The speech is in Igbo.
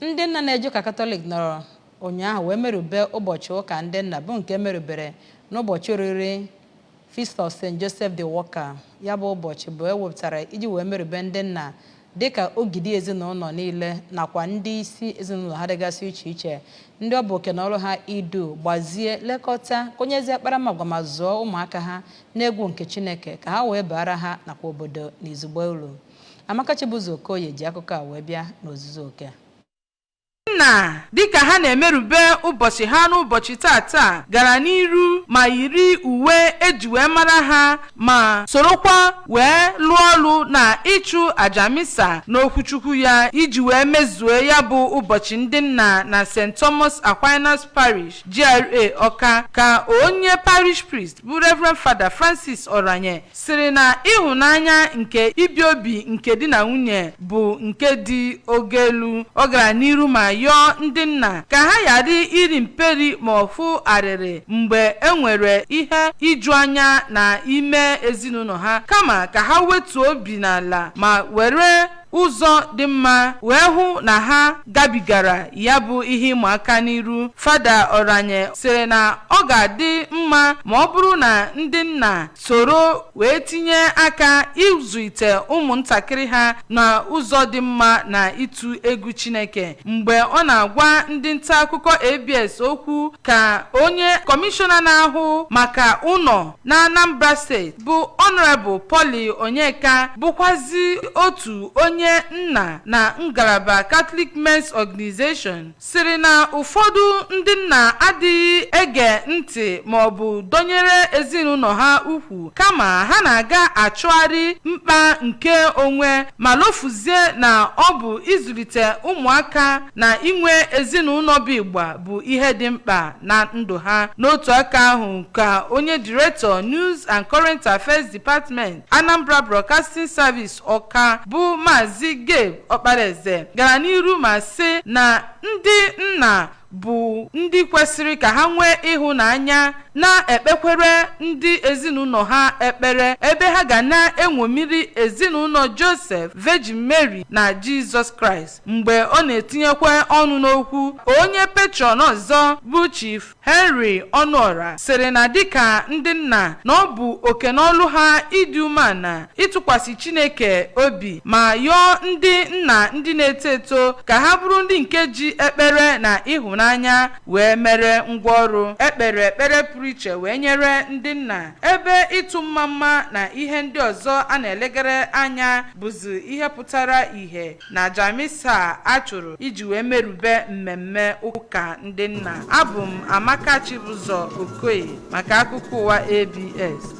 Ndị nna na-eje ụka Katọlik nọrọ ụnyaahụ wee merube ụbọchị ụka ndị nna, bụ nke merubere n'ụbọchị oriri Feast of St. Joseph the Worker. Ya bụ ụbọchị bụ ewepụtara iji wee merube ndị nna dịka ogidi ezinụlọ niile nakwa ndị isi ezinụlọ ha dịgasị iche iche, ndị ọ bụ oke na ọrụ ha idu, gbazie, lekọta, kụnyezie akparamagwa ma zụọ ụmụaka ha n'egwu nke Chineke ka ha wee baara ha nakwa obodo n'izugbe uru. Amaka Chibuzo Okoye ji akụkọ a wee bịa n'ozuzu oke. Nna, dịka ha na-emerube ụbọchị ha n'ụbọchị tata, gara n'iru ma yiri uwe eji wee mara ha ma sorokwa wee lụọ ọrụ na ịchụ aja misa n'okwuchukwu ya iji wee mezue ya bụ ụbọchị ndị nna na St. Thomas Aquinas Parish, GRA Ọka, ka onye parish priest bụ Reverend Father Francis Oranye siri na ịhụnanya nke ibi obi nke di na nwunye bụ nke dị ogo elu. Ọ gara n'iru ma yọọ ndị nna ka ha ghara iri mperi ma ọ fụ arịrị mgbe e nwere ihe iju anya na ime ezinụlọ ha, kama ka ha wetuo obi n'ala ma were ụzọ dị mma wee hụ na ha gabigara ya bụ ihe ịma aka n'iru. Fada Oranye sịrị na ọ ga-adị mma ma ọ bụrụ na ndị nna soro wee tinye aka ịzụlite ụmụntakịrị ha na ụzọ dị mma na ịtụ egwu Chineke. Mgbe ọ na-agwa ndị nta akụkọ ABS okwu, ka onye kọmishọna na-ahụ maka ụlọ na Anambra Steeti bụ Honorable Polly Onyeka, bụkwazi otu onye nna na ngalaba Catholic Men's Organization, sịrị na ụfọdụ ndị nna adịghị ege ntị ma ọ bụ dọnyere ezinụlọ ha ukwu, kama ha na-aga achụgharị mkpa nke onwe ma lofuzie na ọ bụ ịzụlite ụmụaka na inwe ezinụlọ bụ ịgba bụ ihe dị mkpa na ndụ ha. N'otu aka ahụ, ka onye Director, News and Current Affairs Department, Anambra Broadcasting Service, Ọka, bụ Maazị Gabe Ọkparaeze, gara n'iru ma sị na ndị nna bụ ndị kwesịrị ka ha nwee ịhụnanya, na-ekpekwere ndị ezinụlọ ha ekpere, ebe ha ga na-enwomiri ezinụlọ Joseph, Virgin Mary na Jesus Christ. Mgbe ọ na-etinyekwa ọnụ n'okwu, onye patron ọzọ bụ Chief Henry Ọnụọra sịrị na dịka ndị nna, na ọ bụ oke n'ọlụ ha ịdị umeala, ịtụkwasị Chineke obi, ma yọọ ndị nna ndị na-eto eto ka ha bụrụ ndị nke ji ekpere na ịhụnanya wee mere ngwaọrụ. Ekpere ekpere pụrụ iche wee nyere ndị nna, ebe ịtụ mma mma na ihe ndị ọzọ a na-elegara anya bụzi ihe pụtara ìhè na aja misa a chụrụ iji wee merube mmemme ụka ndị nna. Abụ m Amaka Chibụzọ Okoye maka akụkọ ụwa ABS.